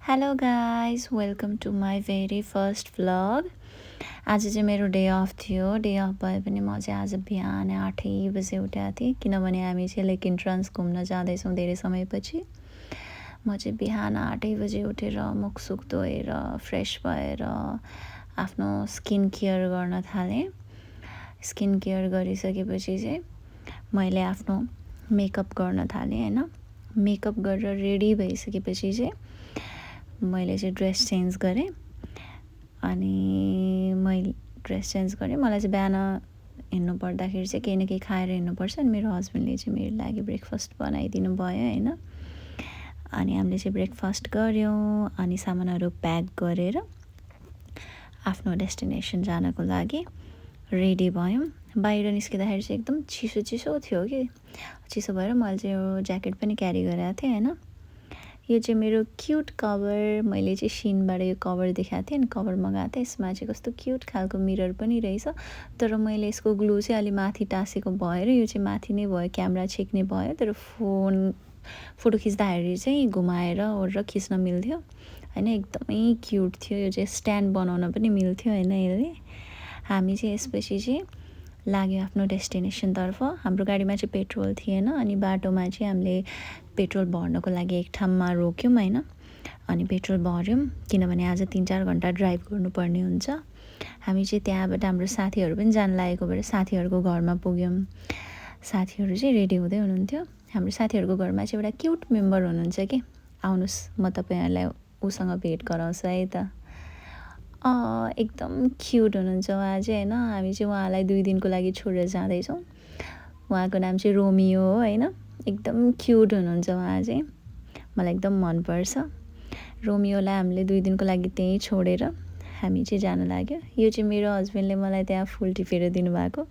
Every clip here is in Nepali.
Hello guys welcome to my very first vlog. आज चाहिँ मेरो डे अफ थियो। डे अफ भए पनि म चाहिँ आज बिहान 8 बजे उठेको थिएँ, किनभने हामी चाहिँ लेक इन्ट्रान्स घुम्न जाँदैछौँ धेरै समयपछि। म चाहिँ बिहान 8 बजे उठेर मुखसुख धोएर फ्रेस भएर आफ्नो स्किन केयर गर्न थालेँ। स्किन केयर गरिसकेपछि चाहिँ मैले आफ्नो मेकअप गर्न थालेँ होइन। मेकअप गरेर रेडी भइसकेपछि चाहिँ मैले चाहिँ ड्रेस चेन्ज गरेँ। अनि मैले ड्रेस चेन्ज गरेँ। मलाई चाहिँ बिहान हिँड्नु पर्दाखेरि चाहिँ केही न केही खाएर हिँड्नुपर्छ। अनि मेरो हस्बेन्डले चाहिँ मेरो लागि ब्रेकफास्ट बनाइदिनु भयो होइन। अनि हामीले चाहिँ ब्रेकफास्ट गऱ्यौँ अनि सामानहरू प्याक गरेर आफ्नो डेस्टिनेसन जानको लागि रेडी भयौँ। बाहिर निस्किँदाखेरि चाहिँ एकदम चिसो चिसो थियो कि, चिसो भएर मैले चाहिँ यो ज्याकेट पनि क्यारी गरेको थिएँ होइन। यो चाहिँ मेरो क्युट कभर, मैले चाहिँ सिनबाट यो कभर देखाएको थिएँ अनि कभर मगाएको थिएँ। यसमा चाहिँ कस्तो क्युट खालको मिरर पनि रहेछ, तर मैले यसको ग्लु चाहिँ अलि माथि टाँसेको भएर यो चाहिँ माथि नै भयो, क्यामेरा छेक्ने भयो। तर फोटो खिच्दाखेरि चाहिँ घुमाएर ओरेर खिच्न मिल्थ्यो होइन। एकदमै क्युट थियो। यो चाहिँ स्ट्यान्ड बनाउन पनि मिल्थ्यो होइन यसले। हामी चाहिँ यसपछि चाहिँ लाग्यो आफ्नो डेस्टिनेसनतर्फ। हाम्रो गाडीमा चाहिँ पेट्रोल थिएन अनि बाटोमा चाहिँ हामीले पेट्रोल भर्नको लागि एक ठाउँमा रोक्यौँ होइन। अनि पेट्रोल भर्यौँ किनभने आज 3-4 घन्टा ड्राइभ गर्नुपर्ने हुन्छ। हामी चाहिँ त्यहाँबाट हाम्रो साथीहरू पनि जान लागेको भएर साथीहरूको घरमा पुग्यौँ। साथीहरू चाहिँ रेडी हुँदै हुनुहुन्थ्यो। हाम्रो साथीहरूको घरमा चाहिँ एउटा क्युट मेम्बर हुनुहुन्छ कि, आउनुहोस् म तपाईँहरूलाई उसँग भेट गराउँछु है त। एकदम क्युट हुनुहुन्छ उहाँ चाहिँ होइन। हामी चाहिँ उहाँलाई 2 दिनको लागि छोडेर जाँदैछौँ। उहाँको नाम चाहिँ रोमियो हो होइन। एकदम क्युट हुनुहुन्छ उहाँ चाहिँ, मलाई एकदम मनपर्छ। रोमियोलाई हामीले 2 दिनको लागि त्यहीँ छोडेर हामी चाहिँ जान लाग्यो। यो चाहिँ मेरो हस्बेन्डले मलाई त्यहाँ फुल टिपेर दिनुभएको।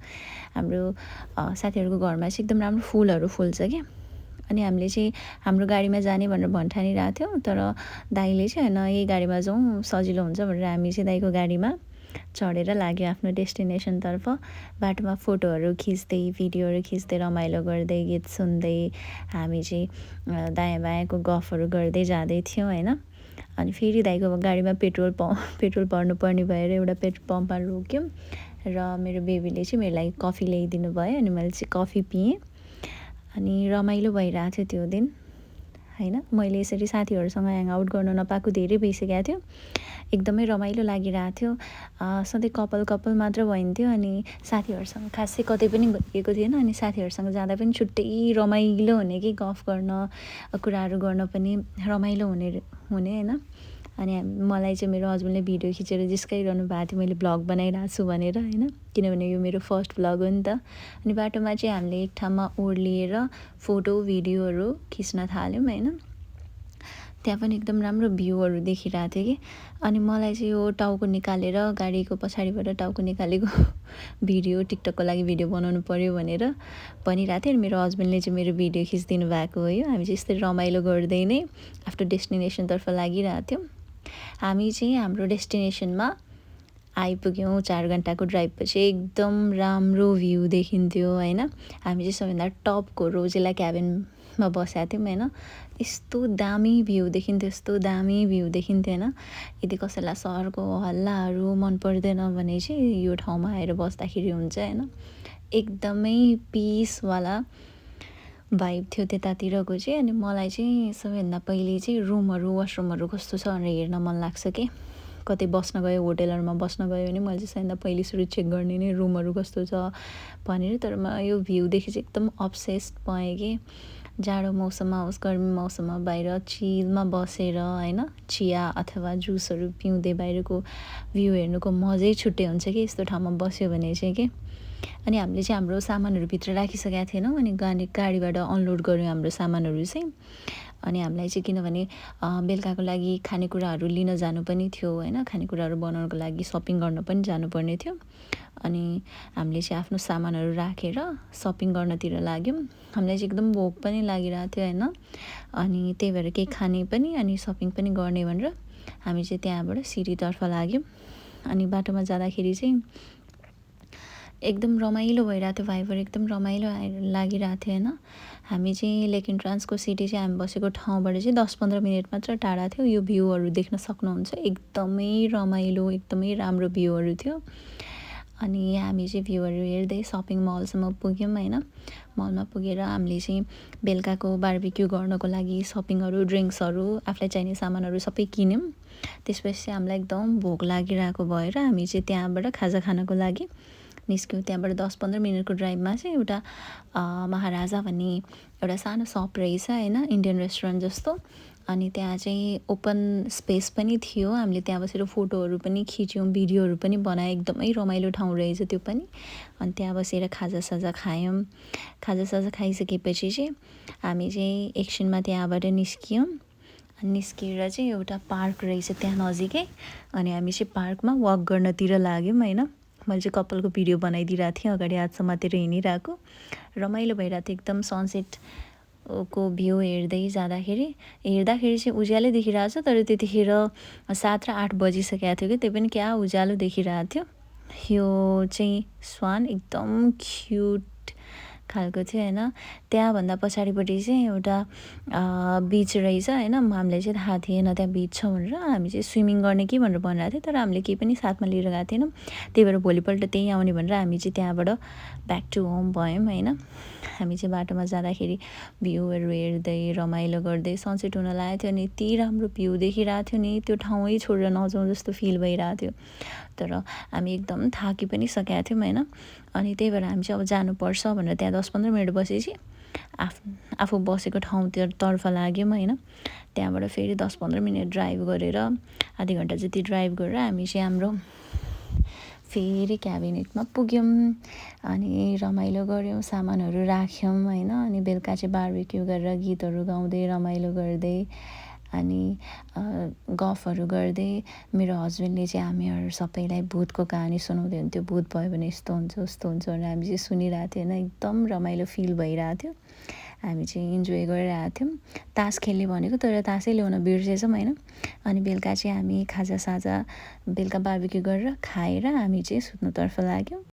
हाम्रो साथीहरूको घरमा चाहिँ एकदम राम्रो फुलहरू फुल्छ क्या। अनि हामीले चाहिँ हाम्रो गाडीमा जाने भनेर भन्ठानिरहेको थियौँ, तर दाइले चाहिँ होइन यही गाडीमा जाउँ सजिलो हुन्छ भनेर हामी चाहिँ दाइको गाडीमा चढेर लाग्यो आफ्नो डेस्टिनेसनतर्फ। बाटोमा फोटोहरू खिच्दै भिडियोहरू खिच्दै रमाइलो गर्दै गीत सुन्दै हामी चाहिँ दायाँ बायाँको गफहरू गर्दै जाँदै थियौँ होइन। अनि फेरि दाइको गाडीमा पेट्रोल भर्नुपर्ने भएर एउटा पेट्रोल पम्पमा रोक्यौँ र मेरो बेबीले चाहिँ मेरो लागि कफी ल्याइदिनु भयो अनि मैले चाहिँ कफी पिएँ। अनि रमाइलो भइरहेको थियो त्यो दिन होइन। मैले यसरी साथीहरूसँग ह्याङआउट गर्न नपाएको धेरै भइसकेको थियो। एकदमै रमाइलो लागिरहेको थियो। सधैँ कपाल मात्र भइन्थ्यो अनि साथीहरूसँग खासै कतै पनि गएको थिएन। अनि साथीहरूसँग जाँदा पनि छुट्टै रमाइलो हुने कि, गफ गर्न कुराहरू गर्न पनि रमाइलो हुने होइन। अनि मलाई चाहिँ मेरो हस्बेन्डले भिडियो खिचेर जिस्काइरहनु भएको थियो मैले भ्लग बनाइरहेको छु भनेर होइन, किनभने यो मेरो फर्स्ट भ्लग हो नि त। अनि बाटोमा चाहिँ हामीले एक ठाउँमा ओर्लिएर फोटो भिडियोहरू खिच्न थाल्यौँ होइन। त्यहाँ पनि एकदम राम्रो भ्यूहरू देखिरहेको थियो कि। अनि मलाई चाहिँ यो टाउको निकालेर गाडीको पछाडिबाट टाउको निकालेको भिडियो टिकटकको लागि भिडियो बनाउनु पऱ्यो भनेर भनिरहेको थियो। अनि मेरो हस्बेन्डले चाहिँ मेरो भिडियो खिचिदिनु भएको हो। हामी चाहिँ यस्तै रमाइलो गर्दै नै आफ्नो डेस्टिनेसनतर्फ लागिरहेको थियौँ। हामी चाहिँ हाम्रो डेस्टिनेसनमा आइपुग्यौँ। 4 घन्टाको ड्राइभपछि एकदम राम्रो भ्यू देखिन्थ्यो होइन। हामी चाहिँ सबैभन्दा टपको रोजेला क्याबिनमा बसेका थियौँ होइन। यस्तो दामी भ्यू देखिन्थ्यो, यस्तो दामी भ्यू देखिन्थ्यो होइन। यदि कसैलाई सहरको हल्लाहरू मन पर्दैन भने चाहिँ यो ठाउँमा आएर बस्दाखेरि हुन्छ होइन। एकदमै पिसवाला भाइब थियो त्यतातिरको चाहिँ। अनि मलाई चाहिँ सबैभन्दा पहिले चाहिँ रुमहरू वासरुमहरू कस्तो छ भनेर हेर्न मन लाग्छ कि। कतै बस्न गयो होटेलहरूमा बस्न गयो भने मैले चाहिँ सबैभन्दा पहिले सुरु चेक गर्ने नै रुमहरू कस्तो छ भनेर। तर म यो भ्यूदेखि चाहिँ एकदम अब्सेस्ड भएँ कि। जाडो मौसममा होस् गर्मी मौसममा बाहिर चिलमा बसेर होइन चिया अथवा जुसहरू पिउँदै बाहिरको भ्यू हेर्नुको मजै छुट्टै हुन्छ कि यस्तो ठाउँमा बस्यो भने चाहिँ कि। अनि हामीले चाहिँ हाम्रो सामानहरू भित्र राखिसकेका थिएनौँ अनि गाडीबाट अनलोड गऱ्यौँ हाम्रो सामानहरू चाहिँ। अनि हामीलाई चाहिँ किनभने बेलुकाको लागि खानेकुराहरू लिन जानु पनि थियो होइन, खानेकुराहरू बनाउनको लागि सपिङ गर्न पनि जानुपर्ने थियो। अनि हामीले चाहिँ आफ्नो सामानहरू राखेर सपिङ गर्नतिर लाग्यौँ। हामीलाई चाहिँ एकदम भोक पनि लागिरहेको थियो होइन। अनि त्यही भएर केही खाने पनि अनि सपिङ पनि गर्ने भनेर हामी चाहिँ त्यहाँबाट सिटीतर्फ लाग्यौँ। अनि बाटोमा जाँदाखेरि चाहिँ एकदम रमाइलो भइरहेको थियो, भाइबर एकदम रमाइलो लागिरहेको थियो होइन। हामी चाहिँ लेक इन्ट्रान्सको सिटी चाहिँ हामी बसेको ठाउँबाट चाहिँ 10-15 मिनट मात्र टाढा थियो। यो भ्यूहरू देख्न सक्नुहुन्छ, एकदमै रमाइलो एकदमै राम्रो भ्यूहरू थियो। अनि हामी चाहिँ भ्यूहरू हेर्दै सपिङ मलसम्म पुग्यौँ होइन। मलमा पुगेर हामीले चाहिँ बेलुकाको बार्बिक्यू गर्नको लागि सपिङहरू, ड्रिङ्क्सहरू, आफूलाई चाहिने सामानहरू सबै किन्यौँ। त्यसपछि चाहिँ हामीलाई एकदम भोक लागिरहेको भएर हामी चाहिँ त्यहाँबाट खाजा खानको लागि निस्क्यौँ। त्यहाँबाट 10-15 मिनटको ड्राइभमा चाहिँ एउटा महाराजा भन्ने एउटा सानो सप रहेछ होइन, इन्डियन रेस्टुरेन्ट जस्तो। अनि त्यहाँ चाहिँ ओपन स्पेस पनि थियो, हामीले त्यहाँ बसेर फोटोहरू पनि खिच्यौँ, भिडियोहरू पनि बनायौँ। एकदमै रमाइलो ठाउँ रहेछ त्यो पनि। अनि त्यहाँ बसेर खाजासाजा खायौँ। खाजासाजा खाइसकेपछि चाहिँ हामी चाहिँ एकछिनमा त्यहाँबाट निस्क्यौँ। निस्किएर चाहिँ एउटा पार्क रहेछ त्यहाँ नजिकै, अनि हामी चाहिँ पार्कमा वक गर्नतिर लाग्यौँ होइन। मैले चाहिँ कपालको भिडियो बनाइदिइरहेको थिएँ, अगाडि हात समातेर हिँडिरहेको, रमाइलो भइरहेको थियो एकदम। सनसेट को भ्यू हेर्दै जाँदाखेरि चाहिँ उज्यालै देखिरहेको छ, तर त्यतिखेर 7 र 8 बजिसकेको थियो कि, त्यो पनि क्या उज्यालो देखिरहेको थियो। यो चाहिँ स्वान एकदम क्युट खालको थियो होइन। त्यहाँभन्दा पछाडिपट्टि चाहिँ एउटा बिच रहेछ होइन। हामीलाई चाहिँ थाहा थिएन त्यहाँ बिच छ भनेर, हामी चाहिँ स्विमिङ गर्ने कि भनेर भनिरहेको थियो, तर हामीले केही पनि साथमा लिएर गएको थिएनौँ। त्यही भएर भोलिपल्ट त्यहीँ आउने भनेर हामी चाहिँ त्यहाँबाट ब्याक टु होम भयौँ होइन। हामी चाहिँ बाटोमा जाँदाखेरि भ्यूहरू हेर्दै रमाइलो गर्दै सनसेट हुन लागेको थियो, अनि यति राम्रो भ्यू देखिरहेको थियो नि, त्यो ठाउँै छोडेर नजाउँ जस्तो फिल भइरहेको थियो। तर हामी एकदम थाकि पनि सकेका थियौँ होइन। अनि त्यही भएर हामी चाहिँ अब जानुपर्छ भनेर त्यहाँ 10-15 मिनट बसेपछि आफू बसेको ठाउँतर्फ लाग्यौँ होइन। त्यहाँबाट फेरि 10-15 मिनट ड्राइभ गरेर, आधी घन्टा जति ड्राइभ गरेर हामी चाहिँ हाम्रो फेरि क्याबिनेटमा पुग्यौँ। अनि रमाइलो गऱ्यौँ, सामानहरू राख्यौँ होइन। अनि बेलुका चाहिँ बार्बिक्यू गरेर गीतहरू गाउँदै रमाइलो गर्दै अनि गफहरू गर्दै मेरो हस्बेन्डले चाहिँ हामीहरू सबैलाई भूतको कहानी सुनाउँदै हुन्थ्यो। भूत भयो भने यस्तो हुन्छ उस्तो हुन्छ भनेर हामी चाहिँ सुनिरहेको थियो होइन। एकदम रमाइलो फिल भइरहेको थियो, हामी चाहिँ इन्जोय गरिरहेको थियौँ। तास खेल्ने भनेको, तर तासै ल्याउन बिर्सेछौँ होइन। अनि बेलुका चाहिँ हामी खाजासाजा बेलुका बार्बिक्यू गरेर खाएर हामी चाहिँ सुत्नुतर्फ लाग्यौँ।